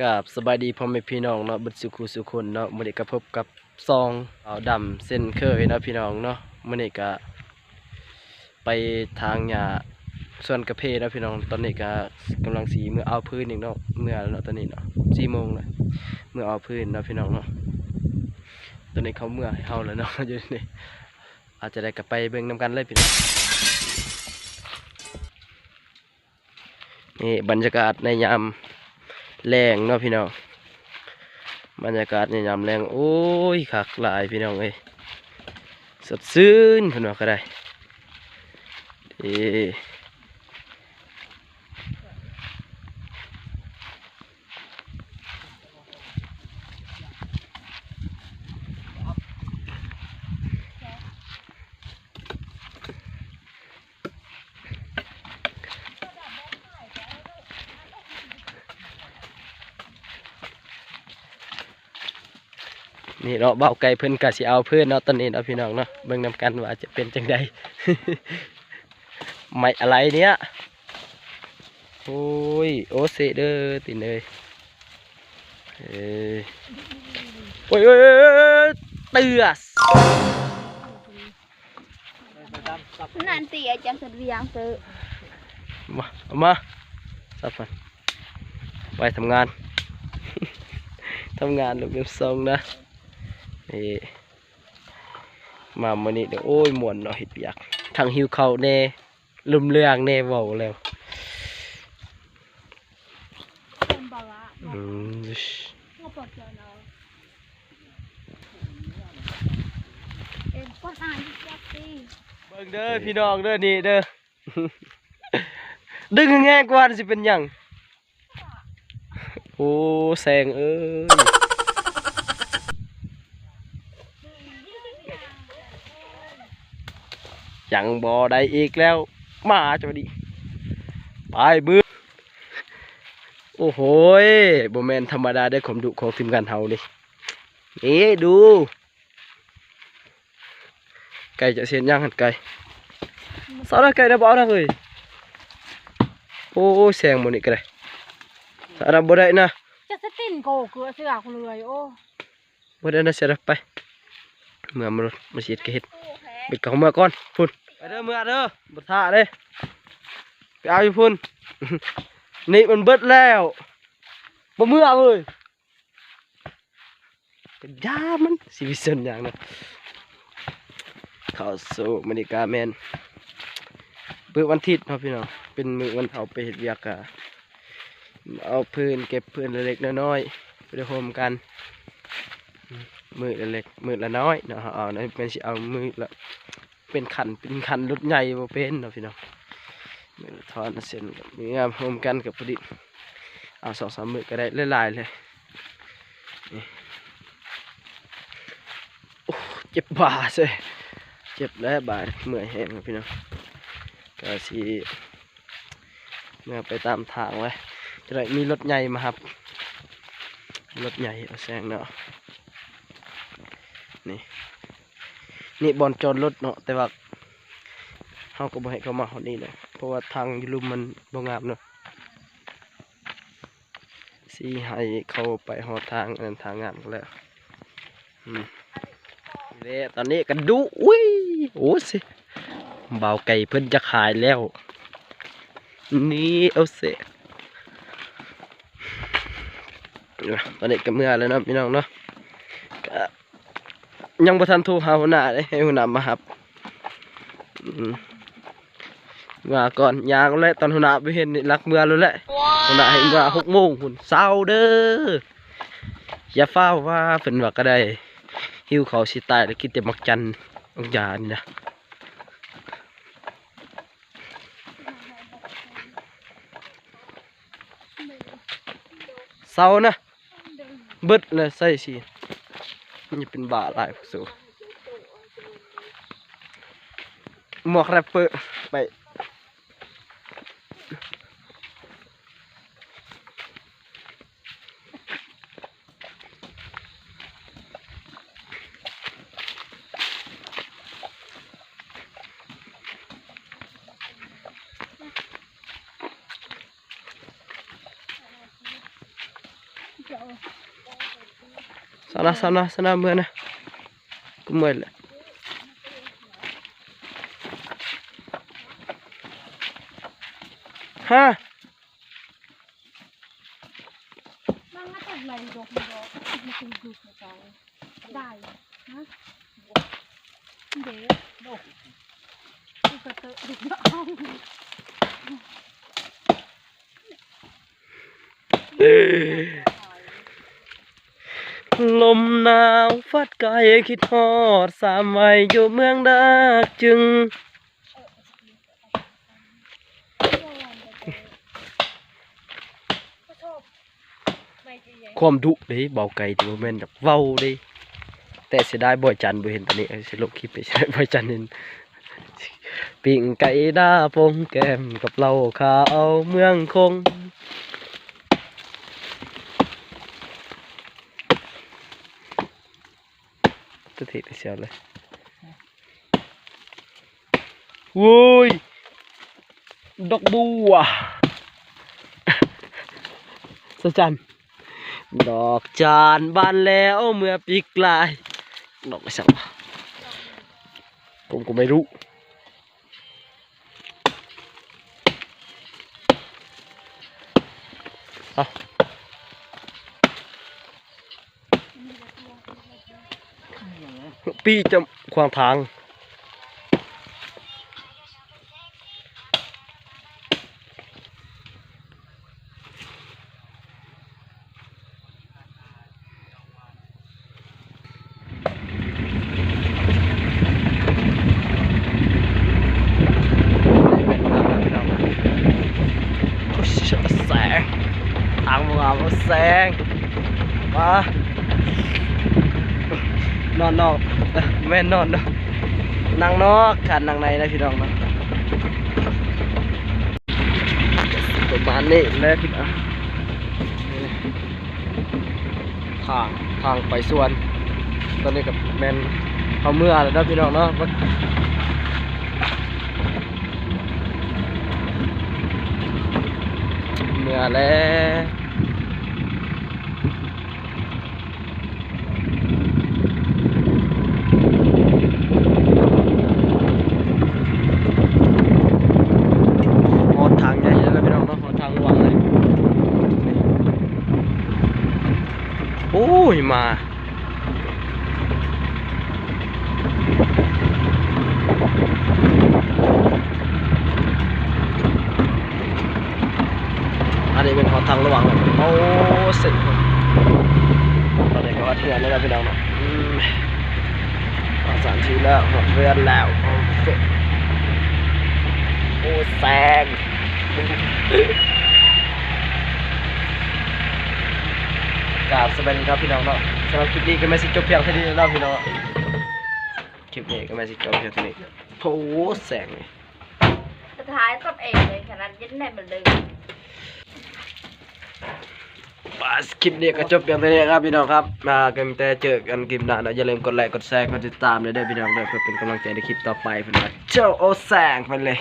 ກາບສະບາຍດີພໍ່ແມ່ພີ່ນ້ອງເນາະ ເບິດສູ່ຄູ່ສູ່ຄົນເນາະ. ມື້ນີ້ກະພົບກັບຊ່ອງບ່າວດຳເຊັ່ນເຄີຍເນາະພີ່ນ້ອງເນາະ. ມື້ນີ້ກະໄປຖາງຫຍ້າສວນກາເຟເນາະພີ່ນ້ອງ. ຕອນນີ້ກະກຳລັງຊິເມືອເອົາຟືນອີກເນາະ ເມືອແລ້ວເນາະ ຕອນນີ້ເນາະ ສີ່ໂມງແລ້ວ ເມືອເອົາຟືນເນາະພີ່ນ້ອງເນາະ. ຕອນນີ້ເຂົາເມືອໃຫ້ເຮົາແລ້ວເນາະ ຢູ່ນີ້ ອາດຈະໄດ້ກະໄປເບິ່ງນຳກັນເລີຍພີ່ນ້ອງ. ນີ້ບັນຍາກາດໃນຍາມແລງເນາະພີ່ນ້ອງ ບັນຍາກາດໃນຍາມແລງ. ໂອ້ຍ ຄັກຫຼາຍພີ່ນ້ອງເອີຍ ສົດຊື່ນເພິ່ນວ່າກະໄດ້. ເອີ ນີ້ເນາະ ບ່າວໄກ່ເພິ່ນກະຊິເອົາຟືນເນາະ ຕອນນີ້ເນາະພີ່ນ້ອງເນາະ. ເບິ່ງນຳກັນວ່າຈະເປັນຈັ່ງໃດ ໄມ້ອະໄລເນຍ. ໂອ້ຍ ໂອເຊເດີຕິນເອີຍ. ເອີ ໂອ້ຍ ໂອ້ຍ ໂອ້ຍ ເຕືອສ. ນັ້ນຕິອາຈານສຸດວຽງເຕີ ມາ ເອົາມາ ສັບມັນ ໄປທຳງານ ທຳງານລູກເລີ່ມສົ່ງນະ. ເອີ ມາມື້ນີ້ເດີ ໂອ້ຍ ມ່ວນເນາະ ເຮັດວຽກ ທັງຫິວເຂົ້າແດ່ ລົມແຮງແດ່ ເວົ້າແລ້ວ. ອືມ ເບິ່ງເດີພີ່ນ້ອງເດີ ນີ້ເດີ ດຶງແຮງໆກວ່າ ຊິເປັນຫຍັງ? ໂອ້ ແສງເອີຍ ຍັງບໍ່ໄດ້ອີກແລ້ວ ມາຈະມາດີ ໄປບຶດ. ໂອ້ໂຫຍ ບໍ່ແມ່ນທຳມະດາເດ້ ຄວາມດຸຂອງທີມງານເຮົານີ້ ນີ້ດູ. ໄກ່ຈະເຮັດຫຍັງຫັ້ນໄກ່? ສາວນະ ໄກ່ນະ ບໍ່ເອົານະເຮີ້ຍ. ໂອ້ຍ ແສງມື້ນີ້ກະໄດ້ ສາວນະ ບໍ່ໄດ້ນະ ຈະສະຕິນໂກເກືອເສືອກູເລີຍ. ໂອ້ ບໍ່ໄດ້ນະ ສາວນະ ໄປ ເມືອມາໂລດ ມາຊິເຮັດກະເຮັດ ເບັດກະເອົາເມືອກ່ອນພຸ້ນ. ໄປເດີ ເມືອເດີ ບໍ່ຖ້າເດ້ ໄປເອົາຢູ່ພຸ້ນ ນີ້ມັນເບິດແລ້ວ ບໍ່ເມືອເວີຍ. ກະຢ່າມັນ ຊິໄປສົນຫຍັງນະ. ເຂົ້າສູ່ມື້ນີ້ກະແມ່ນມື້ວັນທິດເນາະພີ່ນ້ອງ ເປັນມື້ວັນເຮົາໄປເຮັດວຽກ ກະເອົາຟືນ ເກັບຟືນເລັກໆນ້ອຍໆ ໄປໂຮມກັນ ມື້ລະເລັກມື້ລະນ້ອຍເນາະ. ເຮົາເອົານະ ແມ່ນຊິເອົາມື້ລະ ເປັນຄັນເປັນຄັນ ລົດໃຫຍ່ບໍ່ເປັນເນາະພີ່ນ້ອງ. ມື້ລະທ່ອນເຊັ່ນກັບມື້ງາມໂຮມກັນກະພໍດີ ເອົາສອງສາມມື້ກະໄດ້ຫຼາຍໆເລີຍ. ໂອ້ ເຈັບບ່າເຊີຍ ເຈັບແລ້ວບາດ ເມື່ອຍແຮງພີ່ນ້ອງ. ກະຊິເມືອໄປຕາມທາງເລີຍ ຈະໄດ້ມີລົດໃຫຍ່ມາຮັບ ລົດໃຫຍ່ເອົາແຊງເນາະ. ນີ້ ນີ້ບ່ອນຈອດລົດເນາະ ແຕ່ວ່າເຮົາກະບໍ່ໃຫ້ເຂົາມາຮອດນີ້ເນາະ ເພາະວ່າທາງຢູ່ລຸ່ມມັນບໍ່ງາມເນາະ. ຊິໃຫ້ເຂົາໄປຮອດທາງ ອັນນັ້ນ ທາງງາມກະແລ້ວ. ອືມ ແລະຕອນນີ້ກະດຸ ອຸ້ຍ ໂອເຊ ບ່າວໄກ່ເພິ່ນຢາກຫາຍແລ້ວ ນີ້ ໂອເຊ. ຕອນນີ້ກະເມືອແລ້ວເນາະພີ່ນ້ອງເນາະ ກະ ຍັງບໍ່ທັນໂທຫາຫົວໜ້າເດ້ ໃຫ້ຫົວໜ້າມາຮັບ. ອືມ ເມືອກ່ອນ ຍ່າງແຫຼະ ຕອນຫົວໜ້າໄປເຫັນນີ້ ລັກເມືອໂລດແຫຼະ. ຫົວໜ້າໃຫ້ເມືອຫົກໂມງພຸ້ນ ເຊົ້າເດີ ຢ່າຟ້າວວ່າ ເພິ່ນວ່າກະໄດ້ ຫິວເຂົ້າຊິຕາຍແລ້ວ ກິນແຕ່ໝາກຈັນ ໝາກຢານີ້ນະ. ເຊົານະ ເບິດແລ້ວ ໃສ່ສີ ມັນຈະເປັນບ້າຫຼາຍພວກສູ ໝວກແຣັບເປີ ໄປ. ຊາວນາ ຊາວນາ ຊາວນາ ເມືອນະ ກູເມື່ອຍແຫຼະ ຮະ. ມັນມາຈາກໃນດົກນີ້ບໍ່? ມັນເປັນດຸກໃນເຈົ້າ ໄດ້ ຮະ ເດ້ ດົກ ດຸກກະເຕີ ດຸກເນາະ ລົມໜາວພັດກາຍຄິດຮອດ ສາມໄວຢູ່ເມືອງດາກຈຶງ. ຄວາມດຸເດ້ ເບົາໄກ່ ບໍ່ແມ່ນຢາກເວົ້າເດ້ ແຕ່ເສຍດາຍບ່ອຍຈັນບໍ່ເຫັນຕອນນີ້ ເອີ ຊິລົງຄລິບໄປ ເສຍດາຍບ່ອຍຈັນເຫັນ ປີ້ງໄກ່ດາປົງແກ້ມກັບເຫຼົ້າຂາວເມືອງຄົງ ຕະເທະໄປເຊວເລີຍ. ໂອ້ຍ ດອກບົວ ສະຈັນ ດອກຈານບານແລ້ວເມື່ອປີກາຍ ດອກອີ່ຫຍັງວະ ຜົມກໍໄມ່ຮູ້. ເອົາ ປີ້ຈະຂວາງທາງ. ໂອ້ຍ ແສງ ທາງບໍ່ງາມ ແສງ ມາ ນອນນອກ ເອີ ແມ່ນນອນນອກ ນັ່ງນອກ ຄັນນັ່ງໃນນະ ພີ່ນ້ອງເນາະ. ປະມານນີ້ແຫຼະພີ່ນ້ອງ ທາງ ທາງໄປສວນ ຕອນນີ້ກໍແມ່ນເຮົາເມືອແລ້ວເນາະ ພີ່ນ້ອງເນາະ ເມືອແລ້ວ. ຮອດທາງໃຫຍ່ແລ້ວນະພີ່ນ້ອງເນາະ ຮອດທາງຫຼວງແລ້ວ ໂອ້ຍ ມາ ອັນນີ້ແມ່ນຮອດທາງຫຼວງແລ້ວ ໂອ້ ເສັນ ຕອນນີ້ກໍຮອດເຮືອນແລ້ວນະພີ່ນ້ອງເນາະ ອືມ ຮອດສະຖານທີ່ແລ້ວ ຮອດເຮືອນແລ້ວ ໂອ້ ແສງ ກາບສະບາຍດີເນາະພີ່ນ້ອງເນາະ ສຳລັບຄລິບນີ້ກໍແມ່ນຊິຈົບພຽງເທົ່ານີ້ເນາະພີ່ນ້ອງ ຄລິບນີ້ກໍແມ່ນຊິຈົບພຽງເທົ່ານີ້ ໂອ້ ແສງນີ້ ສຸດທ້າຍຕົບເອງເລີຍ ຂະໜາດເຢັນແດ່ມັນເລີຍ. ບາສ ຄລິບນີ້ກໍຈົບພຽງເທົ່ານີ້ຄັບພີ່ນ້ອງຄັບ ອ່າ ກໍມີແຕ່ເຈີກັນຄລິບໜ້າເນາະ ຢ່າລືມກົດໄລ ກົດແຊ ກົດຕິດຕາມເດີພີ່ນ້ອງເດີ ເພື່ອເປັນກຳລັງໃຈໃນຄລິບຕໍ່ໄປ ເພິ່ນວ່າ ເຈົ້າໂອແສງ ເພິ່ນເລີຍ.